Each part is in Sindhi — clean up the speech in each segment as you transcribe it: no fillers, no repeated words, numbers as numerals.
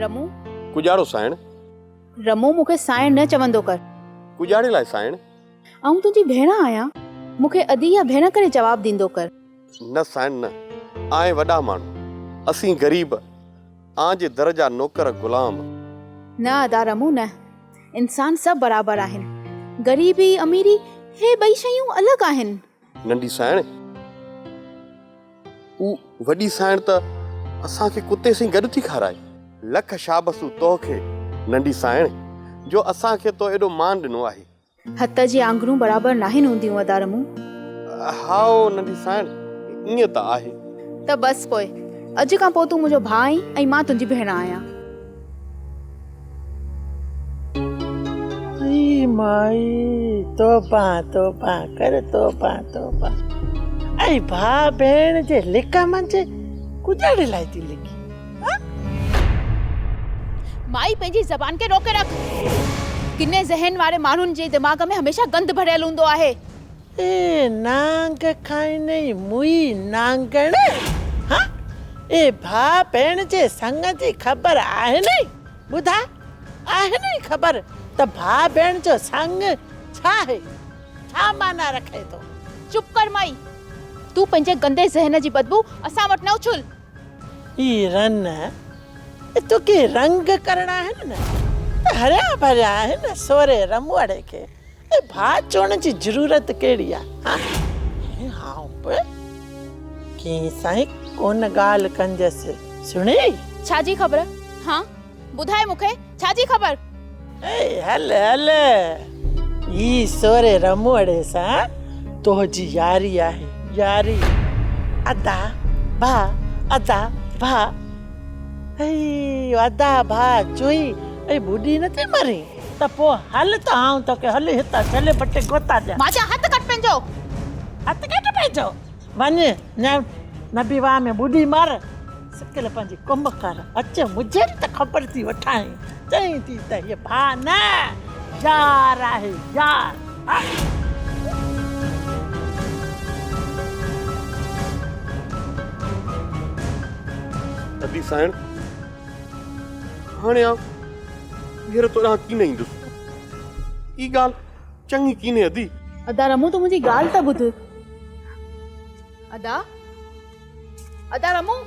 رمون. ڪڄاڙو سائڻ. رمون مون کي سائڻ نه چوندو ڪر. ڪڄاڙي لاء سائڻ. آئون تنهنجي ڀيڻ آهيان. مون کي ادي يا ڀيڻ ڪري جواب ڏيندو ڪر. نه سائڻ نه. آء وڏا ماڻهو. اسين غريب. آن جي در جا نوڪر غلام. نه ادا رمون نه. انسان سڀ برابر آهن. غريبي اميري هي ٻئي شيون الڳ آهن. ننڍي سائڻ. او وڏي سائڻ ته اسان کي ڪتي سين گڏ ٿي کارائي. لک شابسون تو کي ننڍي سائڻ جو اسان کي تو ايڏو مان ڏنو آهي. هٿ جي آڱريون برابر ناهن هونديون ادا رمون. هائو ننڍي سائڻ ائين ته آهي. ته بس پوء اڄ کان پوء تون منهنجو ڀاء آهين ۽ مان تنهنجي ڀيڻ آهيان. اي مائي توبه توبه ڪر توبه توبه اي ڀاء ڀيڻ جي لڪ منجھ ڪجهڙي لاء ٿي لڪي ها. مائي پنهنجي زبان کي روڪي رک. ڪني ذهن واري ماڻهن جي دماغ ۾ هميشه گند ڀريل هوندو آهي. اي نانگ کائينئي موئي نانگڻ ها اي ڀاء ڀيڻ جي سڱ جي خبر آهنئي ٻڌاء آهنئي خبر ته ڀاء ڀيڻ جو سڱ ڇا آهي ڇا معنيٰ رکي ٿو. چپ ڪر مائي تون پنهنجي گندي ذهن جي بدبو اسان وٽ نه اڇل. اي رن اي توکي رنگ ڪرڻا آهن نه ته هريا ڀريا آهن سوري رموڙي کي. اي ڀاء چوڻ جي ضرورت ڪهڙي آ ها ۽ آئون به ڪنهن سان ئي ڪونه ڳالهه ڪنديس سڻيئي. ڇا جي خبر ها ٻڌاء مون کي ڇا جي خبر. اي هل هل هي سوري رموڙي سان توهجي ياري آهي ياري ادا ڀاء ادا ڀاء هي ادا ڀاء چوئي اي ٻڏي نه ٿي مرين. ته پوء هل ته آئون توکي هل هتان جهلي ٻه ٽي گوتا ڏيان. ماجا هٿ ڪڍ پنهنجو. هٿ ڪڍ پنهنجو. وڃ نبي واهه ۾ ٻڏي مر. سڪل پنهنجي ڪم ڪر. اچ مجهي به ته خبر ٿي وٺانء. چئين ٿي ته هيء ڀاء نه يار آهي يار. ادي سائڻ هاڻي آئون ٻيهر تو ڏانهن ڪين ايندس. هي ڳالهه چڱي ڪينهي ادي. ادا رمون تون منهنجي ڳالهه ته ٻڌ. ادا ادا رمون.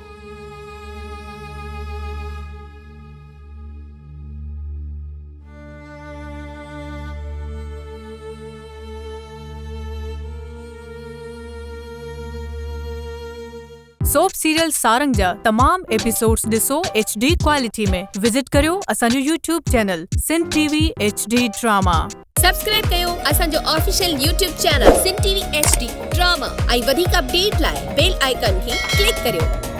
سوپ سيريل سارنگ جا تمام ايپيسوڊز ڏسو ايڇ ڊي ڪوالٽي ۾ وزٽ ڪريو اسان جو YouTube channel Sindh T V H D drama. Subscribe ڪيو اسان جو official YouTube channel Sindh T V H D drama ۽ وڌيڪ اپڊيٽ لاء بيل آئيڪان کي ڪلڪ ڪريو.